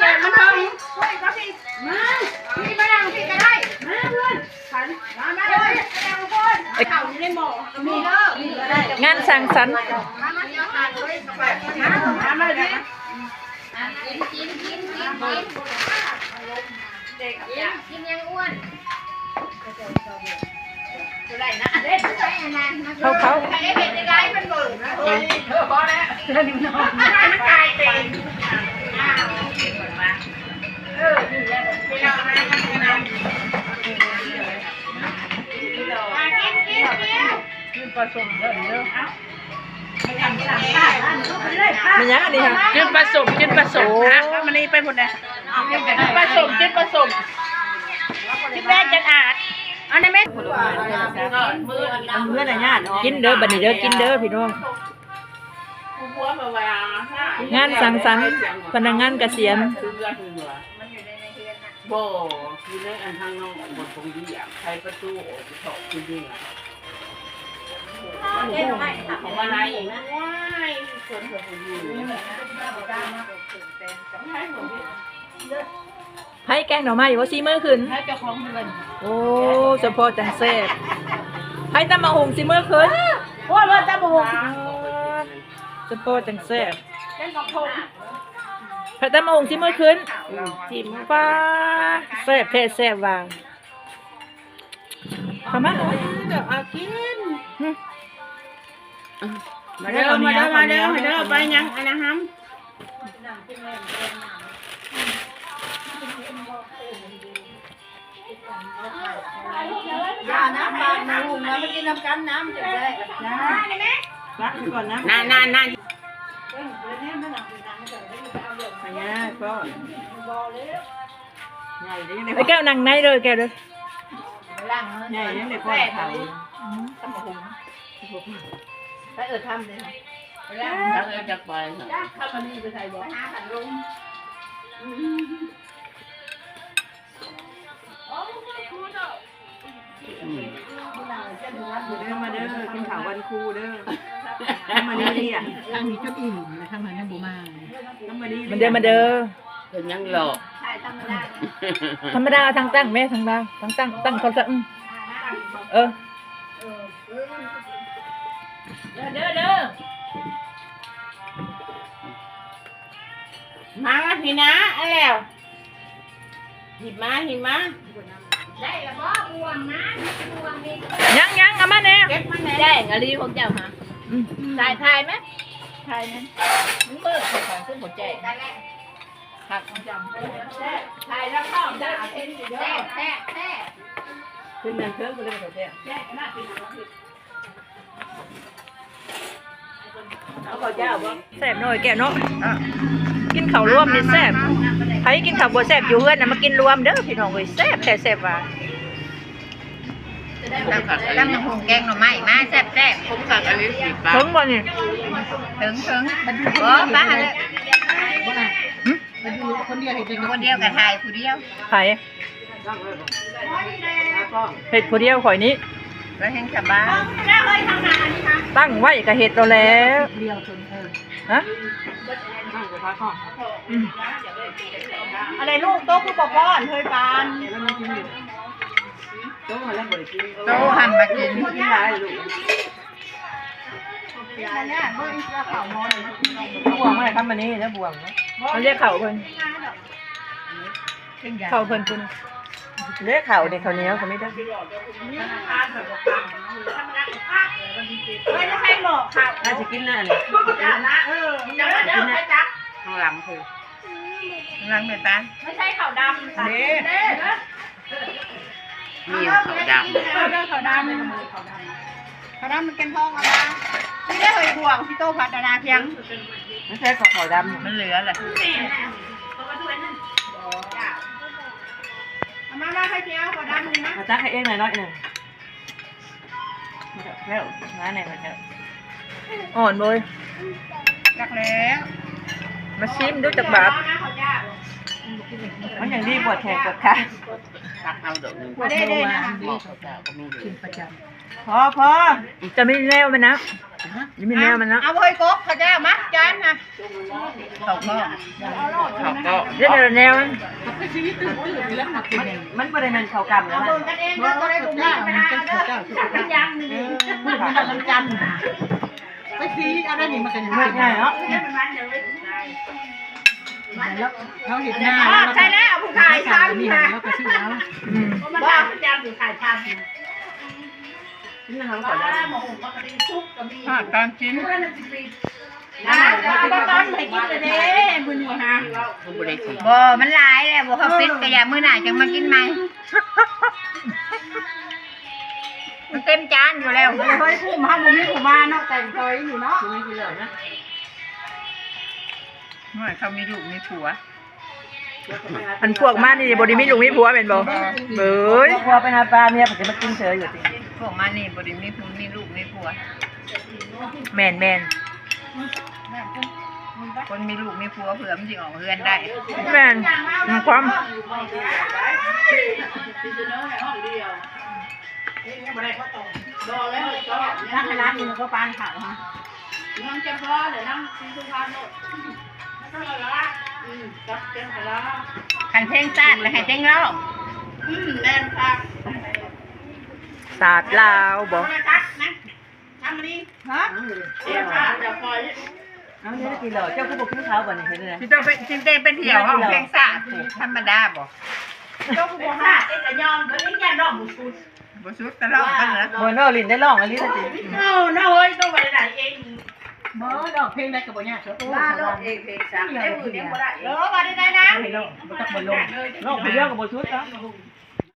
ແກะມັນເບິ່ງ ມາ ນີ້ມານັ່ງພີ້ກໍໄດ້ ມາເພື່ອນ ມາ ມາເດີ ເຂົ້າຢູ່ໃນໝໍ້ກໍມີເດີ ງານສັງສັນ ມາ ມາ ມາ ມາ ກິນ ກິນ ກິນ ກິນ ກິນ ກິນ ກິນຫຍັງອ້ວນ ເຂົ້າ ເຂົ້າ ກິນ ກິນ ກິນ ກິນປາສົ້ມເດີ ແມ່ນຫຍັງອັນນີ້ຫະ? ຈືນປາສົ້ມ ຈືນປາສົ້ມ ໂອ້ ຫັ້ນ ມານີ້ໄປພຸ້ນນະ ຈືນປາສົ້ມ ຈືນປາສົ້ມ ຄິດແມ່ນຈັນອາດ ອັນນີ້ແມ່ນ ກິນເດີ ບັດນີ້ເດີ ກິນເດີພີ່ນ້ອງ ງານສັງສັນພະນັກງານກະສຽນ ບໍ່ ຢູ່ໃນອັນທາງນອກ ບ່ອນໂຮງຮຽນ ໄຂປະຕູອອກ ເທາະຄືເມືອ ເຂົາມາໄລ່ ວ້າຍ ເພິ່ນເຂົາຢູ່ ໃຜແກງໜໍ່ໄມ້ບໍ່ ສີມືຂຶ້ນ ໃຜເຈົ້າຂອງເຮືອນ ໂອ້ ສະເພາະຈັ່ງແຊບ ໃຜຕຳບັກຫຸ່ງ ສີມືຂຶ້ນ ໂອ້ຍ ວ່າຕຳບັກຫຸ່ງ ສະເພາະຈັ່ງແຊບ ແກງບັກຫຸ່ງ ໃຜຕຳບັກຫຸ່ງ ສີມືຂຶ້ນ ອືມ ສີມື ປ້າ ແຊບແທ້ແຊບວ່າ ເຂົ້າມາ ເດີ ເອົາກິນ ຫຶ ມາເດີ ມາເດີ ມາເດີ ມາເດີ ໄປຫຍັງອັນນະຫຳ ຢ່ານະ ປາກໝາກຫຸ່ງນະ ມາກິນນຳກັນນຳ ຈັ່ງໄດ້ ນະ ນະ ນະ ນະ ໃຫ້ແກ້ວນັ່ງໃນເດີ ແກ້ວເດີ ໃຫຍ່ຍັງໄດ້ປ້ອນເຂົາ ອືມ ຕຳບັກຫຸ່ງ ໄປເອີ້ນທຳເດ້ ໄປລ້າງ ຈັກເອີ້ນຈັກໄປ ຈັກທຳອັນນີ້ໄປໃສບໍ່ ຫາຂັນລົມ ອືມ ໂອ້ຍ ຄູເນາະ ເດີມາເດີ ກິນເຂົ້າວັນຄູເດີ. ທຳມານີ້ເລີຍ ທາງນີ້ຈົນອີ່ມແລ້ວ ທາງນັ້ນຍັງບໍ່ມາ. ມາເດີ ມາເດີ ເພິ່ນຍັງຫຼອກ. ທຳມະດາ ທາງຕັ້ງແມ່ ທາງດາ ທາງຕັ້ງ ຕັ້ງເຂົາຊະ. ອື ເອີ ເດີ ເດີ ເດີ ມາພີ້ນະ ເອົາແລ້ວ. ຫິບມາ ຫິບມາ. ໄດ້ລະບໍ່? ບ່ວງນະ ບ່ວງນີ້. ຍັງໆ ເອົາມາແດ່. ເກັບມາແດ່. ແຈ້ງອີ່ຫຼີພວກເຈົ້າຫາ. ອື ຖ່າຍ ຖ່າຍໄໝ? ຖ່າຍແມ່ນ. ມັນມືດຂອງ ຂອງຊຸມຫົວໃຈ. ຄັກ. ຖ່າຍແລ້ວເຂົ້າ ແຊບ ແຊບ ແຊບ. ຂຶ້ນນາງເທິງ ເພິ່ນເລີຍແຊບ. ເອົາເຂົ້າເຈົ້າບໍ່? ແຊບເນາະ ແກ້ວເນາະ. ອ່າ ກິນເຂົ້າລວມນີ້ແຊບ. ໃຜກິນເຂົ້າບໍ່ແຊບຢູ່ເຮືອນນະ ມາກິນລວມເດີພີ່ນ້ອງເອີຍ. ແຊບແທ້ແຊບວ່າ. ຕຳບັກຫຸ່ງ ແກງໜໍ່ໄມ້ ມາແຊບໆ. ຄົມຄັກອີ່ຫຼີ. ເຖິງບໍ່ນີ້? ເຖິງ ເຖິງ. ບໍ່ ປາເລີຍ. ຫຶ? ມາຢູ່ຄົນດຽວເຮັດໄດ້. ຢູ່ຄົນດຽວກໍຖ່າຍຜູ້ດຽວ. ໃຜ? ເຮັດຜູ້ດຽວຂ້ອຍນີ້ ແລ້ວແຮ່ງສະບາຍ. ຕັ້ງໄວ້ກໍເຮັດແລ້ວແຫຼະ. ດຽວເຖິງ ເອີ ຮະ? ອືມ ອັນໃດລູກໂຕຄືບໍ່ປ້ອນເຮີຍປານ? ໂຕຫັ້ນມາກິນ. ບໍ່ຫຍັງ ບໍ່ອີກເຂົ້າໝໍ້ນີ້. ບ່ວງມາທຳອັນນີ້ເດີ ບ່ວງ. ເອົາລຽກເຂົ້າເພິ່ນ ເຂົ້າເພິ່ນພຸ້ນ. ເດ້ ເຂົ້ານີ້ ເຂົ້າໜຽວກໍມີເດີ. ເອີ ຈະໃສ່ໝໍ້ເຂົ້າ ອາດຊິກິນເລີຍອັນນີ້. ເອີ ກິນເລີຍ ຂ້າງຫຼັງຄື ຂ້າງຫຼັງແມ່ນປາ. ໄມ່ໃຊ່ເຂົ້າດຳ ເດ້ ເດ້. ມີເຂົ້າດຳ ເອີ ເຂົ້າດຳ ເຂົ້າດຳມັນເປັນທອງເອົາມາ. ນີ້ໄດ້ເຮີຍ ບ່ວງທີ່ໂຕພັດນາພຽງ. ໄມ່ໃຊ່ເຂົ້າ ເຂົ້າດຳ ມັນເຫຼືອແຫຼະ. ເອົາມາ ມາ ໃຜຊິເອົາເຂົ້າດຳນີ້ມາ. ມາຕັກໃຫ້ເອງໜ້ອຍໜ້ອຍໜຶ່ງ. ແລ້ວ ມາແດ່ ມາແລ້ວ. ອ່ອນເວີຍ. ຈັກແລ້ວ. ມາຊີມດູຈັກບາດ. ມັນຍັງດີປວດແຂນປວດຂາ. ຕັກເອົາດອກໜຶ່ງ. ບໍ່ໄດ້ເດ້ນະ. ໝໍ້ເຂົ້າເຈົ້າກໍມີຢູ່. ກິນປະຈຳ. ພໍ ພໍ ຈະມີແນວມັນນະ. ຈະມີແນວມັນນະ. ເອົາເຮີຍ ກົກເຂົ້າເຈົ້າມາຈານນະ. ເຂົ້າກໍ ເຂົ້າກໍ ເຮັດແນວມັນ. ມັນ ມັນບໍ່ໄດ້ແມ່ນເຂົ້າກຳນະ. ເບິ່ງກັນເອງເດີ ບໍ່ໄດ້ບໍ່ມີບັນຫາເດີ. ເອີ ມັນນຳກັນ. ໄປສີເອົາໄດ້ນີ້ ມັນກໍຍັງ ເລືອກງ່າຍເນາະ. ເຮົາເຮັດນາ ໃຊ່ແລ້ວ ຜູ້ຂາຍທຳນີ້ນະ ເຮົາກໍຊື້ເອົາ. ອືມ ບໍ່ ປະຈຳຢູ່ຂາຍທຳ. ກິນນະ ເຮົາກໍໄດ້. ຮອດຕອນກິນ. ນະ ເອົາໄປຕອນໃຫ້ກິນເລີຍເດ້ ມື້ນີ້ຫາ. ບໍ່ ມັນຫຼາຍແລ້ວ ບໍ່ເຂົ້າປິດ ກໍຢ່າ ມື້ໜ້າຈັ່ງມາກິນໃໝ່. ມັນເຕັມຈານຢູ່ແລ້ວ. ເຮີຍ ພູມເຮົາບໍ່ມີຜູ້ມາເນາະ ແຕ່ງຈອຍຢູ່ເນາະ. ເມື່ອເຂົາມີລູກມີຜົວ. ອັນພວກມານີ້ບໍ່ໄດ້ມີລູກມີຜົວແມ່ນບໍ່? ບໍ່. ເອີຍ ພວກໄປຫາປາ ເມຍເພິ່ນຊິມາກິນເສີຢູ່ຕິ. ພວກມານີ້ບໍ່ໄດ້ມີຜູ້ມີລູກມີຜົວ. ແມ່ນໆ ຄົນມີລູກມີຜົວເພື່ອມັນຊິອອກເຮືອນໄດ້. ແມ່ນ ມີຄວາມ ນັກຂະໜາດນີ້ກໍປານເຂົາຫາ. ນ້ອງຈຳພອນ ແລະ ນ້ອງສີສຸພານຸ. ອືມ ກັບເຈັນພະລາ. ຄັນເພງຊາດລະໃຫ້ເຈັງຮ້ອງ. ອືມ ແມ່ນຄັກ. ຊາດລາວບໍ? ທຳມະນີ. ຮະ? ເພງຊາດຈະຄອຍ. ເອົາ ນີ້ລະຕິຫຼໍ່ ເຈົ້າຄືບໍ່ກິນເຂົ້າບັດນີ້ ເຮັດແນວໃດ? ຊິຕ້ອງໄປ ຊິໄດ້ໄປທ່ຽວຮ້ອງເພງຊາດ ທຳມະດາບໍ? ເຈົ້າຄືບໍ່ຊາດເອງກະຍອມ ກໍຍັງຢ້ານຮ້ອງບໍ່ສຸດ. ບໍ່ສຸດກໍຮ້ອງກັນນະ. ບໍ່ ເວົ້າຫຼິ້ນໄດ້ ຮ້ອງອີ່ຫຼີລະຕິ. ເອົາເນາະເຮີຍ ຕ້ອງໄປໄດ້ເອງ. ບໍ່ ຮ້ອງເພງໃດກໍບໍ່ຍາກ. ໂອ້ ລາວຮ້ອງເອງເພງຊາດ ແຕ່ອື່ນຍັງບໍ່ໄດ້. ເອີ ວ່າໄດ້ນະ. ບໍ່ຈັກບໍ່ລົງ ຮ້ອງຜູ້ດຽວກໍບໍ່ສຸດເນາະ.